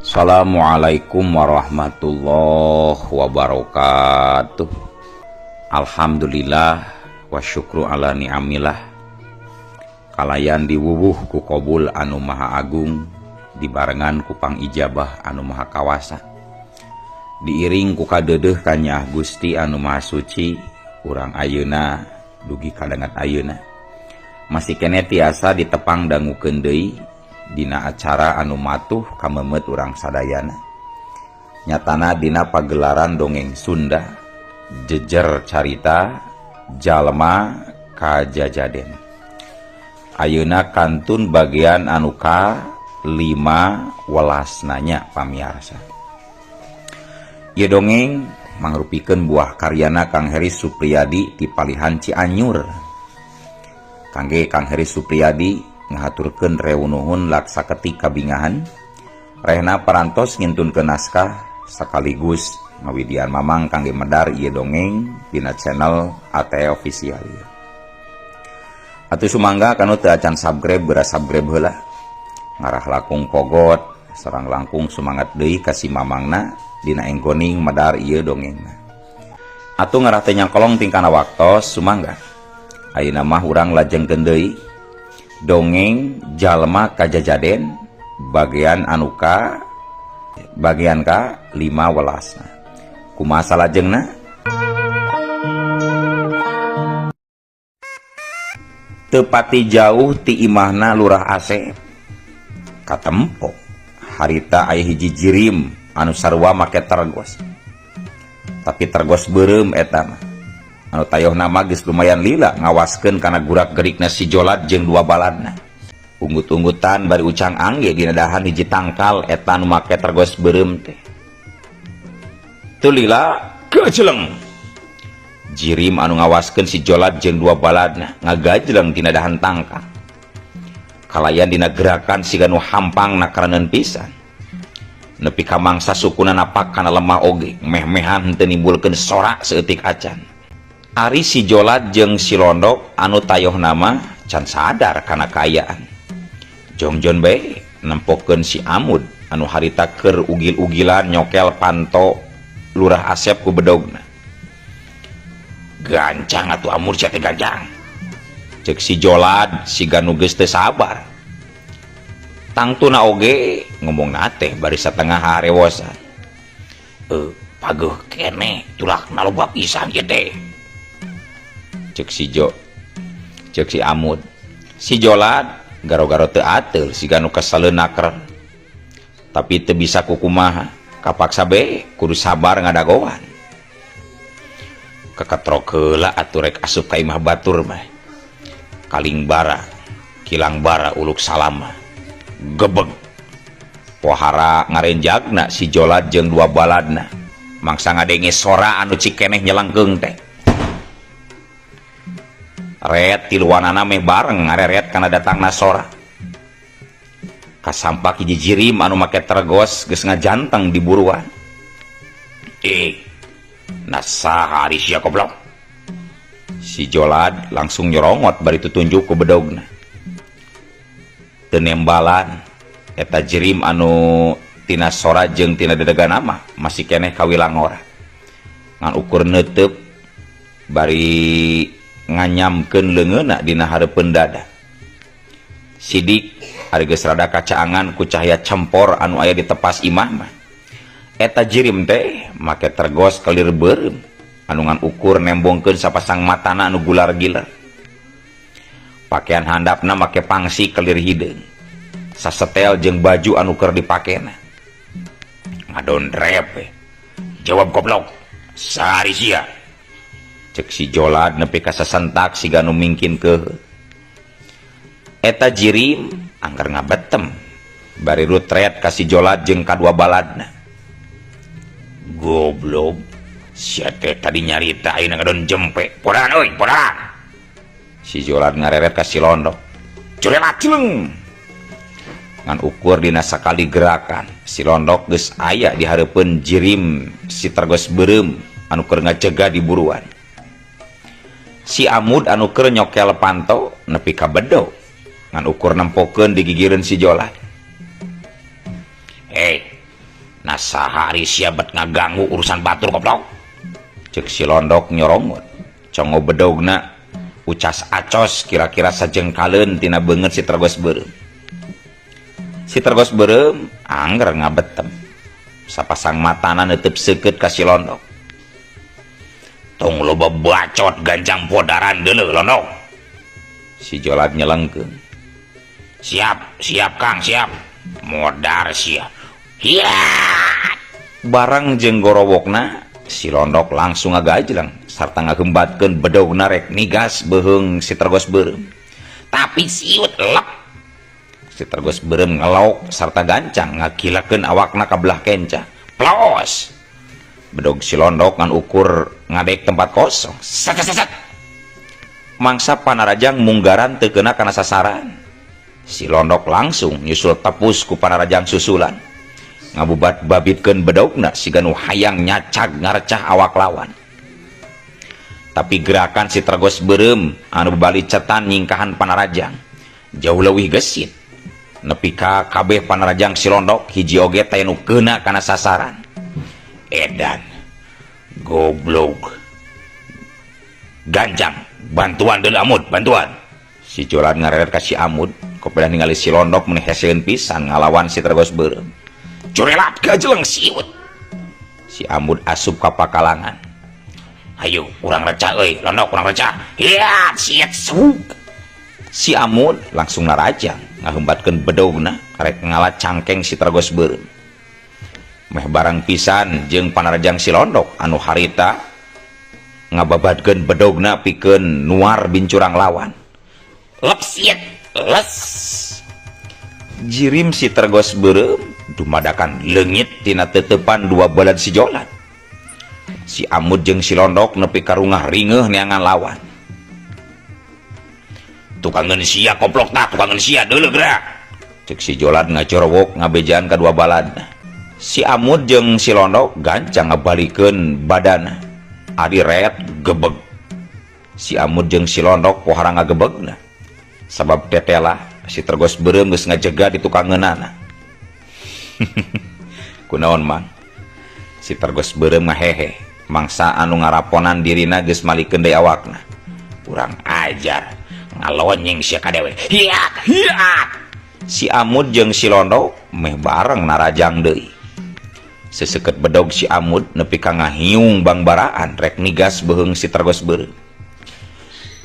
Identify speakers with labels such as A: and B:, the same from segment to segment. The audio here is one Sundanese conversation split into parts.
A: Assalamualaikum warahmatullahi wabarakatuh. Alhamdulillah wa syukru ala ni'amillah. Kalayan diwuwuh ku qabul anu maha agung, dibarengan ku pangijabah anu maha kawasa. Diiring ku kadeudeuh kanyaah Gusti anu maha suci, urang ayeuna dugi kadangat ayeuna. Masih keneh tiasa ditepang dangukeun deui dina acara anu matuh kamemet urang sadayana. Nyatana dina pagelaran dongeng Sunda jejer carita jalma kajajaden. Ayeuna kantun bagian anu ka 5 welasnanya pamiarsa. Ieu dongeng mangrupikeun buah karyana Kang Heri Supriyadi ti Palihan Cianjur. Kangge Kang Heri Supriyadi ngahaturkeun reunuhun laksa ketik kabingahan rehna parantos ngintunkeun naskah sekaligus ngawidian mamang kangge medar ieu dongeng dina channel AT Official. Atuh sumangga kanu teu acan subscribe geura subscribe heula. Ngarah langkung kogot sareng langkung sumangat deui ka si mamangna dina enggoning medar ieu dongengna. Atuh ngarah teh nyangkolong tingkana waktos sumangga. Ayeuna mah urang lajengkeun deui dongeng jalma kajajaden bagian anu ka bagian ka 5 welasna. Kumaha salajengna? Teu pati jauh ti imahna Lurah Asep. Katempo harita aya hiji jirim anu sarua make tergos. Tapi tergos beureum eta mah. Anu tayohna mah geus lumayan lila ngawaskeun kana gurak-gerikna si Jolad jeung dua baladna. Unggut-unggutan bari ucang angge dina dahan hiji tangkal eta anu make tergos beureum teh. Teu lila gajeleng. Jirim anu ngawaskeun si Jolad jeung dua baladna ngagajleng dina dahan tangkal. Kalayan dina gerakan siga nu hampang nakaraneun pisan. Nepi ka mangsa sukuna napak kana lemah oge, meh-mehan henteu nimbulkeun sorak saeutik acan. Ari si Jolad jeung si Londok anu tayohna mah can sadar kana kaayaan. Jongjon bae nempokeun si Amud anu harita keur ugil-ugilan nyokel panto Lurah Asep ku bedogna. Gancang atuh Amud sia teh gancang. Ceuk si Jolad siga nu geus teu sabar. Tangtuna oge ngomongna teh bari satengah harewosan. Pageuh keneh tulakna loba pisan ieu teh. Ceuk si Jo, ceuk si Amud. Si Jolad garo-garo teu ateul siga nu keseleun naker. Tapi teu bisa kukumaha, kapaksa bae kudu sabar ngadagoan. Keketrok heula atuh rek asup ka imah batur mah. Kaling bara, kilang bara uluk salama. Gebeg. Pohara ngarenjagna si Jolad jeung dua baladna. Mangsa ngadenge sora anu cikeneh nyelengkeung teh. Ret tiluanana meh bareng ngareret kana datangna sora. Kasampak hiji jirim anu make tergos geus ngajanteng di buruan. Nasaha ari sia goblok. Si Jolad langsung nyorongot bari tutunjuk ku bedogna. Teu nembalan eta jirim anu tina sora jeung tina dedegan mah masih keneh kawilangora. Ngan ukur neuteub bari nganyamkeun leungeunna dina hareupeun dada. Sidik ari geus rada kacaangan ku cahaya cempor anu aya di tepas imah mah. Eta jirim teh make tergos kelir beureum anu ngan ukur nembongkeun sapasang matana anu gular-gilar. Pakaian handapna make pangsi kelir hideung. Sasetel jeung baju anu keur dipakena. Ngadondrep we. Jawab goblok. Sari sia. Ceuk si Jolad nepi ka sasentak siga nu mingkin keuheul. Eta jirim angger ngabetem bari rutret ka si Jolad jeung kadua baladna. Goblok. Sia teh tadi nyarita ayeuna ngadon jempe. Podaran euy, podaran. Si Jolad ngareret ka si Londok. Curelat cileng. Ngan ukur dina sakali gerakan, si Londok geus aya di hareupeun jirim si tergos beureum anu keur ngajega di buruan. Si Amud anu keur nyokel panto nepi ka bedo. Ngan ukur nempokeun digigireun si Jolat. Hei, nasaha ari sia bet ngaganggu urusan batur goblok. Cek si Londok nyorongot. Congo bedogna ucas acos kira-kira sajengkaleun tina beungeut si Tergos Beureum. Si Tergos Beureum angger ngabetem. Sapasang matana neuteub seukeut ka si Londok. Tong loba bacot gancang podaran deuleu Londok. Si Jolat nyelengkeun. Siap, siap Kang, siap. Modar sia. Hiat. Barang jeung gorowokna si Londok langsung ngagajleng sarta ngagembatkeun bedogna rek nigas beuheung si Tergos Beureum. Tapi siut lep. Si Tergos Beureum ngelok sarta gancang ngakilakeun awakna ka belah kenca. Plos. Bedog si Londok ngan ukur ngadek tempat kosong. Set set set. Mangsa panarajang munggaran teu keuna kana sasaran. Si Londok langsung nyusul tepus ku panarajang susulan. Ngabubat babitkeun bedogna siga nu hayang nyacag ngarecah awak lawan. Tapi gerakan si Tergos Beureum anu bali cetan nyingkahan panarajang jauh leuwih gesit. Nepi ka kabeh panarajang si Londok hiji oge teh nu keuna kana sasaran. Edan goblok. Gancang bantuan deuleu Amud, bantuan. Si Jolan ngareret ka si Amud, kopedah ningali si Londok meni heseun pisan ngalawan si Tergos Beureum. Curelat gajeleng siut. Si Amud asup ka pakalangan. Hayu urang recah euy, Londok urang recah. Hiat siat suk. Si Amud langsung narajang ngahembatkeun bedogna rek ngala cangkeng si Tergos Beureum. Meh barang pisan jeung panarajang si Londok anu harita ngababadkeun bedogna pikeun nuar bincurang lawan. Lep siet les. Jirim si Tergos Beureum dumadakan leungit tina teuteupan dua balad si Jolan. Si Amud jeung si Londok nepi ka rungah ringeuh neangan lawan. Tukangeun sia koplok tah, tukangeun sia deuleu gerak. Cek si Jolan ngacorowok ngabejaan ka dua balad. Si Amud jeung si Londok gancang ngabalikeun badana. Ari ret gebeg. Si Amud jeung si Londok pohara ngagebegna. Sabab tetela si Tergos Beureum geus ngajega di tukangeunana. Kunaon Mang? Si Tergos Beureum ngahehe, mangsa anu ngaraponan dirina geus malikeun deui awakna. Kurang ajar, ngalonyeng sia ka dewe. Hiat, hiat. Si Amud jeung si Londok meh bareng narajang deui. Seseukeut bedog si Amud nepi ka ngahiung bangbaraan rek nigas beuheung si Tergos Beureum.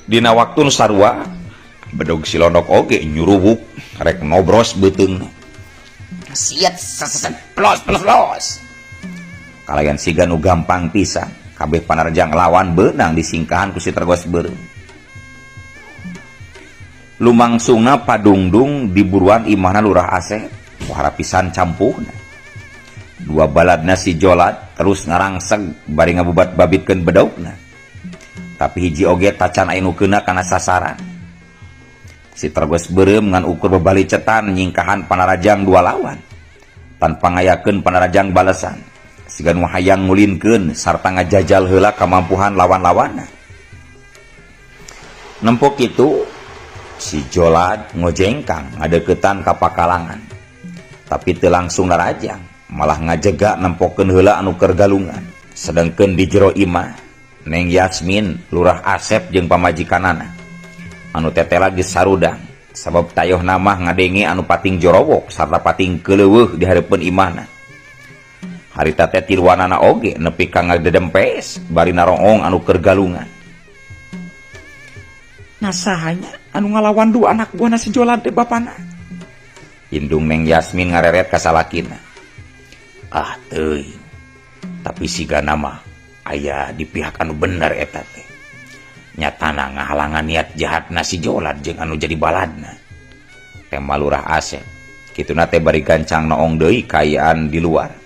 A: Dina waktu nu sarua bedog si Londok oge nyuruwuk rek nobros beuteungna. Siat seseset plos plos plos. Kalayan siga nu gampang pisan, kabeh panarjang lawan beunang disingkahan ku si Tergos Beureum. Lumangsungna padungdung di buruan imahna Lurah Asep, pohara pisan campuhna. Dua baladna si Jolat terus ngarangseg bari ngabubat babitkeun bedogna. Tapi hiji oge tacan aya nu keuna kana sasaran. Si Tergos Beureum ngan ukur bebali cetan nyingkahan panarajang dua lawan. Tanpa ngayakeun panarajang balesan. Siga nu hayang ngulinkeun sarta ngajajal heula kamampuhan lawan-lawanna. Nempok kitu si Jolat ngojengkang ngadeukeutan ka pakalangan. Tapi teu langsung narajang, malah ngajega nempokeun heula anu keur galungan. Sedengkeun di jero imah, Neng Yasmin, Lurah Asep jeung pamajikanana. Anu tetela geus sarudang, sabab tayoh namah ngadenge anu pating jorowok sarta pating keuleuweuh di hareupeun imahna. Harita teh tiluanana oge nepi ka ngadedempes bari naroong anu keur galungan. Nasahanya anu ngalawan dua anak buahna si Jolan teh bapana. Indung Neng Yasmin ngareret ka salakina. Ah teuing. Tapi sigana mah aya di pihak anu bener eta teh. Nyatana ngahalangan niat jahatna si Jolan jeung anu jadi baladna. Tema Lurah Asep. Kituna teh bari gancang noong deui kaayaan di luar.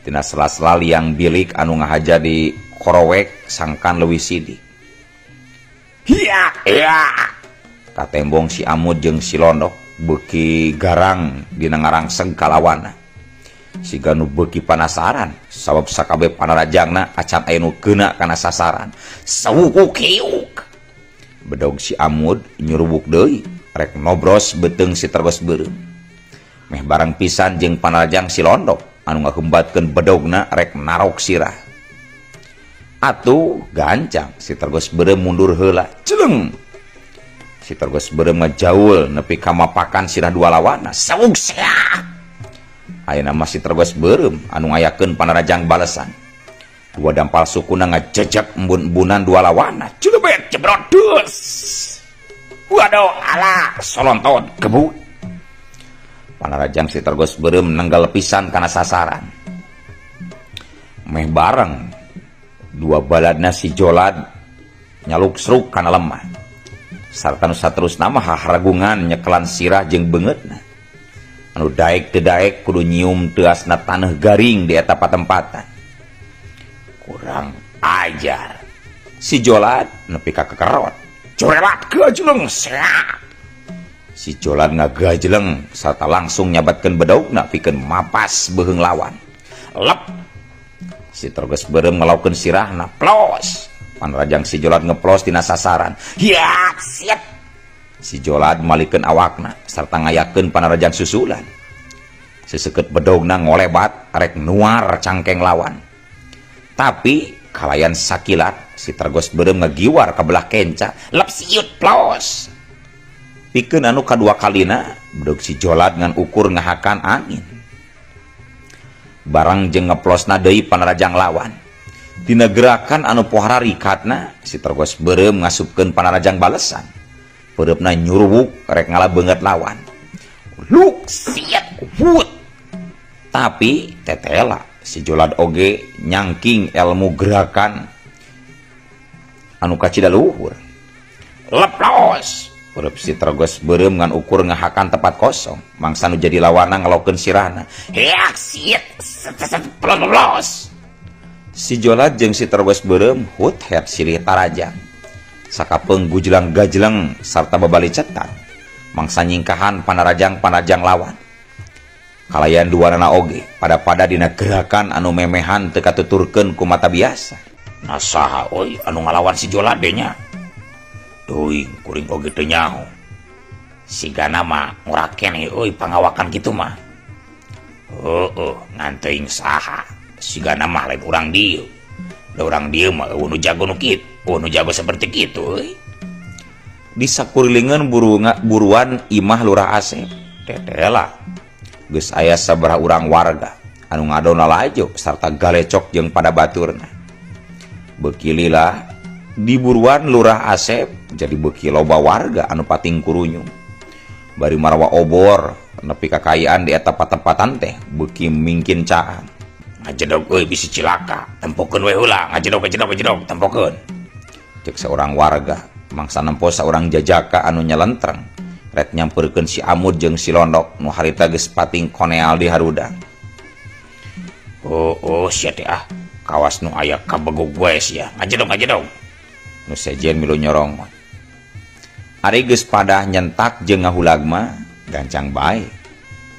A: Tina sela-sela liang bilik anu ngahaja di korowek sangkan leuwih sidik. Hiya, hiya. Katembong si Amud jeung si Londok beuki garang dina ngarangseg kalawana. Siga nu beuki panasaran sabab sakabeh panarajangna acan aya nu keuna kana sasaran. Sawuku kiuk. Bedog si Amud nyurubuk deui. Rek nobros beuteung si Tergos Beureum. Meh bareng pisan jeung panarajang si Londok anu ngahembatkeun bedogna rek narok sirah. Atuh gancang si Tergos Beureum mundur heula. Celeng. Si Tergos Beureum ngajaul nepi ka mapakan sirah dua lawanna. Sawug seak. Ayeuna mah si Tergos Beureum anu ngayakeun panarajang balesan. Dua dampal sukuna ngajejek embun-embunan dua lawanna. Celebet jebrot dus. Waduh ala solontot kebut. Panarajang si Tergos Beureum nenggal pisan kana sasaran. Meh bareng dua baladna si Jolad nyaluksruk kana lemah. Sarta nu saterusna mah hahragungan nyekelan sirah jeung beungeutna. Anu daek teu daek kudu nyium teuasna taneuh garing di eta patempatan. Kurang ajar. Si Jolad nepi ka kekerot. Corelat gajleng seak. Si Jolad ngagajleng sarta langsung nyabatkeun bedogna pikeun mapas beuheung lawan. Lep. Si Tergos Beureum ngelaukeun sirahna plos. Panrajang si Jolad ngeplos tina sasaran. Hiat siap. Si Jolad malikeun awakna sarta ngayakeun panarajang susulan. Seseukeut bedogna ngolebat rek nuar cangkeng lawan. Tapi kalayan sakilat si Tergos Beureum ngagiwar ka belah kenca, lep siut plos. Pikeun anu kadua kalina bedog si Jolad ngan ukur ngahakan angin. Barang jeung ngeplosna deui panarajang lawan. Dina gerakan anu pohara rikatna si Tergos Beureum ngasupkeun panarajang balesan. Peureupna nyuruwuk rek ngala beungeut lawan. Luk siat wut. Tapi tetela si Jolad oge nyangking ilmu gerakan anu kacida luhur. Leplos. Peureub si Tergos Beureum ngan ukur ngahakan tempat kosong. Mangsa nu jadi lawanna ngelokeun sirahna. Heak siat set set plos. Si Jolad jeung si Tergos Beureum hut het silih tarajang. Sakapeung gujlang gajleng sarta babali cetak. Mangsa nyingkahan panarajang-panarajang lawan. Kalayan duanana oge pada-pada dina gerakan anu memehan teu katuturkeun ku mata biasa. Nah saha euy anu ngalawan si Jolad de nya? Teuing kuring oge teu nyaho. Sigana mah ngora keneh euy pangawakan kitu mah. Heueuh ngan teuing saha. Sigana mah lain urang dieu. Da urang dieu mah eueuh nu jago nu kitu, eueuh nu jago seperti kitu euy. Di sakurilingan buruan imah Lurah Asep. Tetela geus aya sabaraha urang warga anu ngadona lalajo sarta galecok jeung pada baturna. Beuki lila di buruan Lurah Asep jadi beuki loba warga anu pating kurunyung. Bari marawa obor nepi kakayaan di eta patempatan teh beuki mingkin caang. Ngajedog euy bisi cilaka, tempokeun we heula, ngajedog ngajedog ngajedog tempokeun. Cek seorang warga mangsa nempo saurang jajaka anu nyelentreng rek nyamperkeun si Amud jeung si Londok nu harita geus pating koneal di harudang. Oh oh sia teh ah, kawas nu aya kabegog we sia, ngajedog ngajedog. Nu sejen milu nyorongon. Ari geus padah nyentak jeung ngahulag mah gancang bae.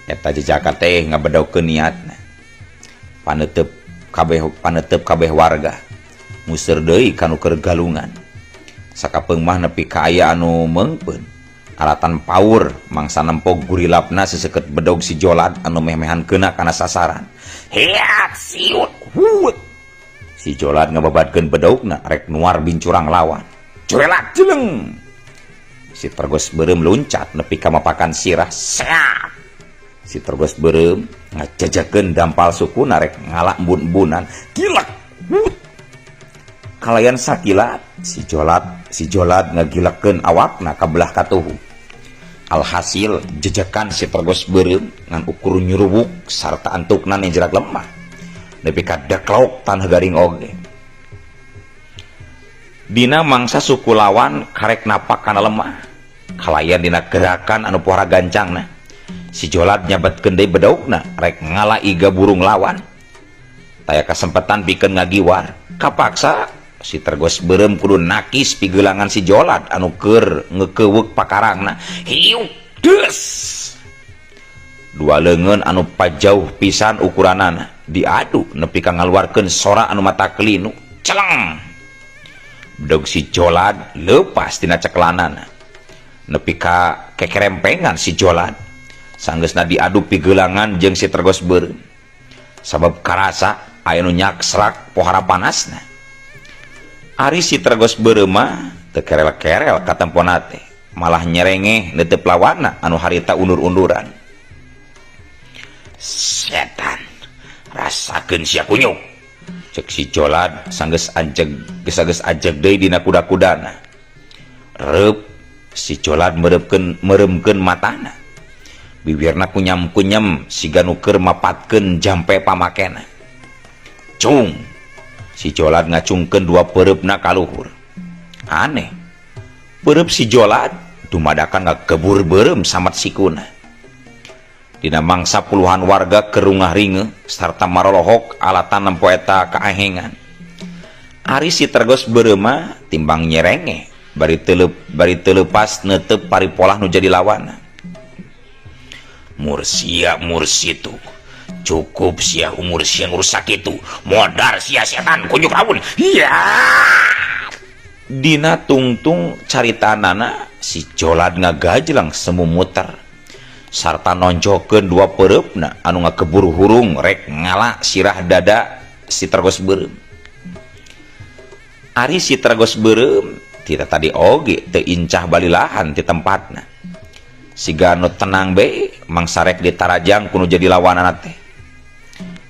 A: Eta jejaka teh ngabedogkeun niatna. Panetep kabeh warga museur deui kanu keur galungan. Sakapeung mah nepi ka aya anu meungpeun. Alatan paur mangsa nempo gurilapna seseukeut bedog si Jolad anu meh-mehan keuna kana sasaran. Heat siut hut. Si Jolad ngababadkeun bedogna rek nuar bincurang lawan. Curelat jeleng. Si Tergos Beureum luncat nepi ka mapakan sirah. Seak. Si Tergos Beureum ngajajakeun dampal sukuna rek ngala embun-embunan. Gilek. Hut. Kalayan sakilat si Jolad ngagilekeun awakna ka belah katuhu. Alhasil jejekan si Tergos Beureum ngan ukur nyuruwuk sarta antukna njerak lemah. Nepi ka deklok tanah garing oge. Dina mangsa suku lawan karek napak kana lemah. Kalayan dina gerakan anu pohara gancangna. Si Jolad nyabatkeun deui bedogna rek ngala iga burung lawan. Taya kasempatan pikeun ngagiwar. Kapaksa si Tergos Beureum kudu nakis pigelangan si Jolad anu keur ngekeuweuk pakarangna. Hiuk deus. Dua leungeun anu pajauh pisan ukuranana diadu nepi ka ngaluarkeun sora anu mata kelinu. Celeng. Bedog si Jolad leupas tina ceklanana. Nepi ka Kekerempengan si Jolad sanggeusna diadu pigelangan jeung si Tergos Beureum sabab karasa aya nu nyaksrak pohara panasna. Ari si Tergos Beureum mah teu kerel-kerel katempona teh, malah nyerengeh neuteup lawanna anu harita undur-unduran. Setan, rasakeun sia kunyuk, cek si Jolad sanggeus anjeg geus ajeg deui dina kuda-kudana. Reup si Jolad mereumkeun matana, bibirna kunyam-kunyam siga nu keur mapatkeun jampe pamakena. Cung, si Jolad ngacungkeun dua peureupna ka luhur. Aneh, peureub si Jolad dumadakan ngagebur beureum samet sikuna. Dina mangsa puluhan warga kerungah ringe sarta marolohok alatan nempo eta kaahengan. Ari si Tergos Beureum mah timbang nyerenge bari teu leupas neuteup paripolah nu jadi lawanna. Mursia mursitu, cukup sia umur sia ngrusak itu, modar sia setan kunyuk rawun. Iya. Dina tungtung caritanana si Jolad ngagajlang semu muter sarta nonjokeun dua peureupna anu ngakebur hurung rek ngala sirah dada si Tergos Beureum. Ari si Tergos Beureum tidak tadi oge teu incah balilahan ti tempatna. Siga nu tenang be mangsa rek ditarajang kudu jadi lawanana teh.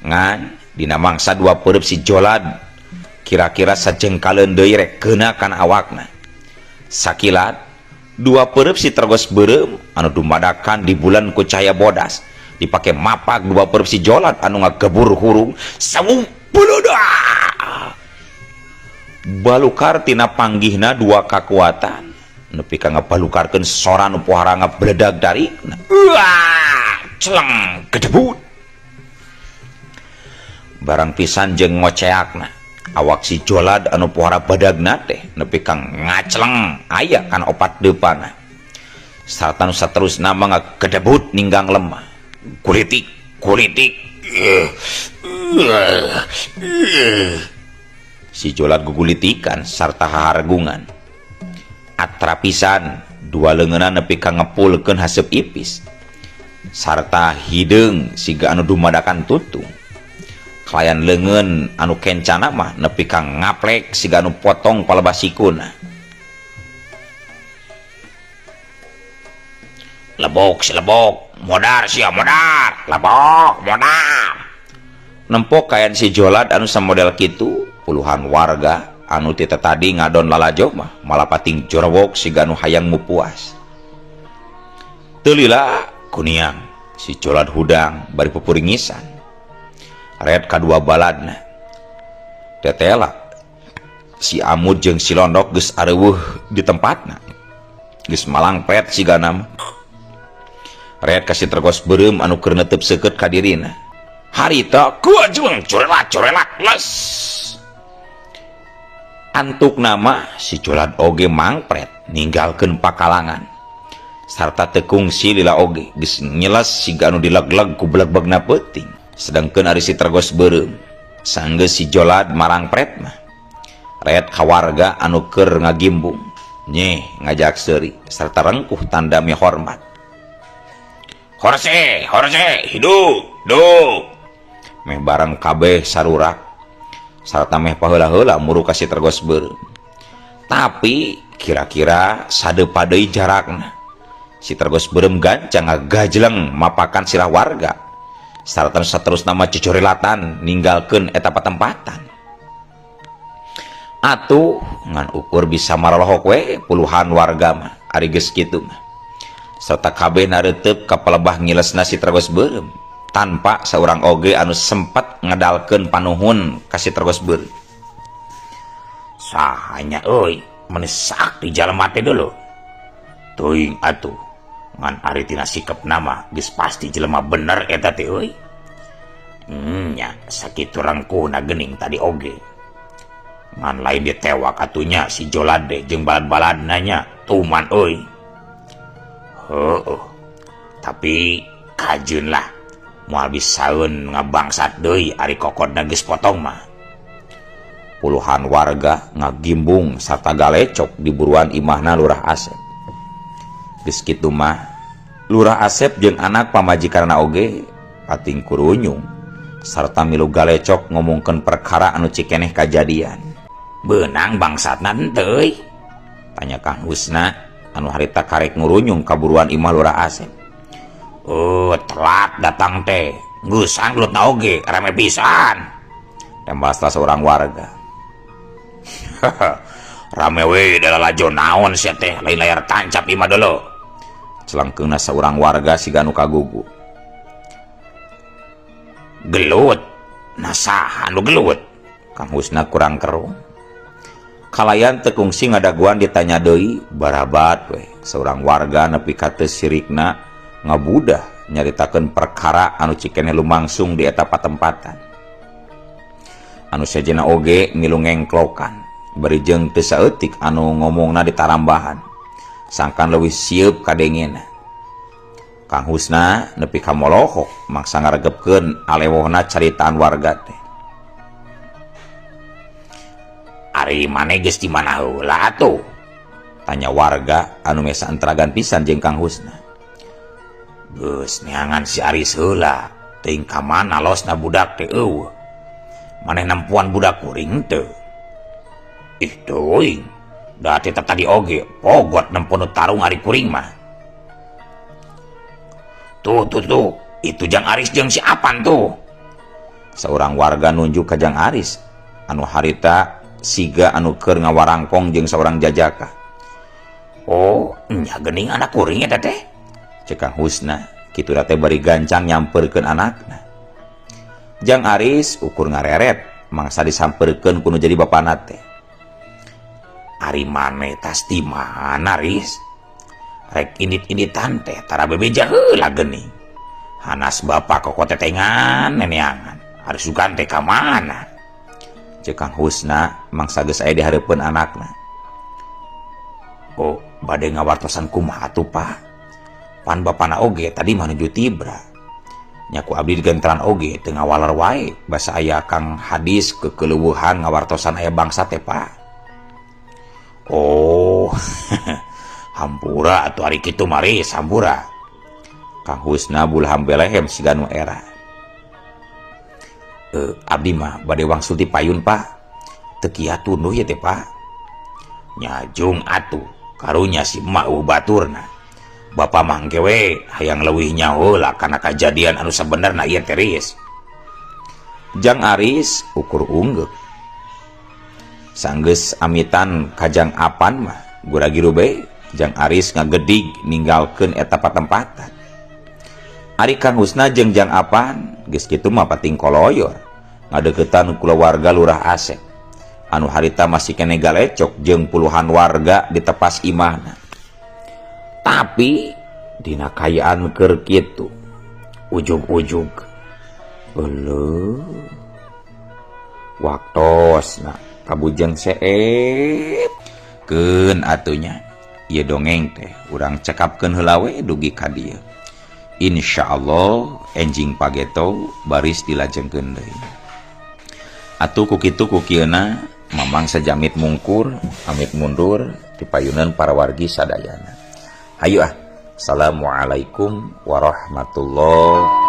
A: Ngan dina mangsa dua peureub si Jolad kira-kira sajengkaleun deui rek keuna kana awakna. Sakilat dua peureub si Tergos Beureum anu dumadakan di bulan ku cahaya bodas dipake mapak dua peureub si Jolad anu ngagebur hurung sawung buludak. Balukar tina panggihna dua kakuatan nepi ka ngabalukarkeun sora nu pohara ngabledag darikna. Wah, celeng gedebut. Barang pisan jeung ngoceakna awak si Jolad anu pohara badagna teh nepi ka ngacleng aya kana opat deupana. Sarta nu saterusna mah ngagedebut ninggang lemah. Kulitik, kulitik. Si Jolad gugulitikan sarta hahargungan. Atra pisan dua leungeunna nepi ka ngepulkeun haseup ipis. Sarta hideung siga anu dumadakan tutung. Kalayan leungeun anu kencana mah nepi ka ngaplek siga anu potong palebah sikuna. Lebok si lebok, modar sia modar, lebok modar. Nempo kayan si Jolad anu samodel kitu, puluhan warga anu tita tadi ngadon lalajo mah malah pating jorowok siga anu hayang mupuas. Teu lila kuniang si Jolad hudang bari pupuringisan. Red kadua baladna. Tetela si Amud jeung si Londok geus areuweuh di tempatna. Geus malangpet sigana mah. Red ka si Tergos Beureum anu keur netep seukeut ka dirina. Harita kuajung corelat corelat les. Antuk nama si Jolad oge mangpret ninggalkeun pakalangan. Sarta teu kungsi lila oge geus nyeles siga anu dileg-leg ku beleg-begna peuting. Sedangkeun ari si Tergos Beureum sanggeus si Jolad marangpret mah. Red ka warga anu keur ngagimbung nyeh ngajak seuri sarta rengkuh tanda mihormat. Horse, horse, hidup, hidup. Meh bareng kabeh sarurak sarta meh paheula-heula muru ka si Tergos Beureum. Tapi kira-kira sadeupa deui jarakna. Si Tergos Beureum gancang ngagajleng mapakan sirah warga. Sarta saterusna mah cocorielatan ninggalkeun eta patempatan. Atuh ngan ukur bisa marolohok we puluhan warga mah ari geus kitu mah. Sarta kabeh nareuteup ka palebah ngilesna si Tergos Beureum tanpa saurang oge anu sempat ngedalkeun panuhun ka si Tergos Beureum. Sahanya euy meuni sakti jalma teh dulu. Teuing atuh ngan ari tina sikepna mah geus pasti jelema bener eta teh euy. Nya sakitu rengkuhna geuning tadi oge. Ngan lain ditewak atunya si Jolad deh jeung balad-baladna nya tuman euy. Heueuh. Tapi kajeun lah moal bisaeun ngabangsat deui ari kokodna geus potong mah. Puluhan warga ngagimbung sarta galecok di buruan imahna Lurah Asep. Geus kitu mah Lurah Asep jeung anak pamajikanna oge pating kurunyung sarta milu galecok ngomongkeun perkara anu cikeneh kajadian. Beunang bangsatna henteu euy? Tanya Kang Husna anu harita karek ngurunyung kaburuan imah Lurah Asep. Oh, telat datang teh. Geus gelutna oge rame pisan. Tembal salah seorang warga. Rame we da lalajo naon sia teh lain layar tancap imah dulu. Celangkeungna seorang warga siga nu kagugu. Gelut. Nah saha nu gelut? Kang Husna kurang keruh. Kalayan teu kungsi ngadaguan ditanya deui barabat we seorang warga nepi ka teu sirikna ngabudah nyaritakeun perkara anu cikeneh lumangsung di eta patempatan. Anu sejenna oge milu ngengklokan bari jeung teu saeutik anu ngomongna ditarambahan sangkan leuwih sieup kadengena. Kang Husna nepi ka molohok mangsa ngaregepkeun alewohna caritaan warga teh. Ari maneh geus di mana heula atuh? Tanya warga anu mesa entragan pisan jeung Kang Husna. Geus neangan si Aris heula, teuing ka mana losna budak teh eueuh. Maneh nempuan budak kuring teu? Ih teuing, da teh tadi oge pogot nempo nu tarung ari kuring mah. Tuh tuh tuh, itu Jang Aris jeung si Apan tuh. Seorang warga nunjuk ka Jang Aris anu harita siga anu keur ngawarangkong jeung seorang jajaka. Oh, nya geuning anak kuring eta teh. Cek Kang Husna, kitu teh bari gancang nyamperkeun anakna. Jang Aris ukur ngareret mangsa disamperkeun ku nu jadi bapana teh. Ari maneh tas di mana, Riz? Rek indit-inditan teh tara bebeja heula geuning. Hanas bapak koko tetengan neneangan. Ari sugan teh ka mana? Cek Kang Husna mangsa geus aya di hareupeun anakna. Oh, bade ngawartosan kumaha atuh, Pak? Pan bapana oge tadi mah nuju tibra. Nya ku abdi digenteran oge teu ngawaler wae basa aya Kang Hadis kekeleuweuhan ngawartosan aya bangsa teh, Pak. Oh, hampura atuh ari kitu mah, Riz, hampura. Kang Husna bulham belehem siga nu era. Abdi mah bade wangsul ti payun, Pak. Teu kiat tunduh ieu teh, Pak. Nyajung atuh, karunya si emak eueuh baturna. Bapa mah engke we hayang leuwih nyaho lah kana kajadian anu sabenerna ieu teh, Riz. Jang Aris ukur unggeuk. Sanggeus amitan ka Jang Apan mah gura-giru bae Jang Aris ngagedig ninggalkeun eta patempatan. Ari Kang Husna jeung Jang Apan geus kitu mah pating koloyor ngadeukeutan kulawarga Lurah Asep anu harita masih keneh galecok jeung puluhan warga di tepas imahna. Tapi dina kaayaan keur kitu ujug-ujug euleuh waktosna kabujeng seep keun atunya ieu dongeng teh urang cekapkeun heula we dugi ka dieu. Insyaallah enjing pageto baris dilajengkeun deui. Atuh ku kitu ku kieuna Mamang sajamit mungkur amit mundur tipayunan para wargi sadayana. Hayu ah. Assalamualaikum warahmatullahi.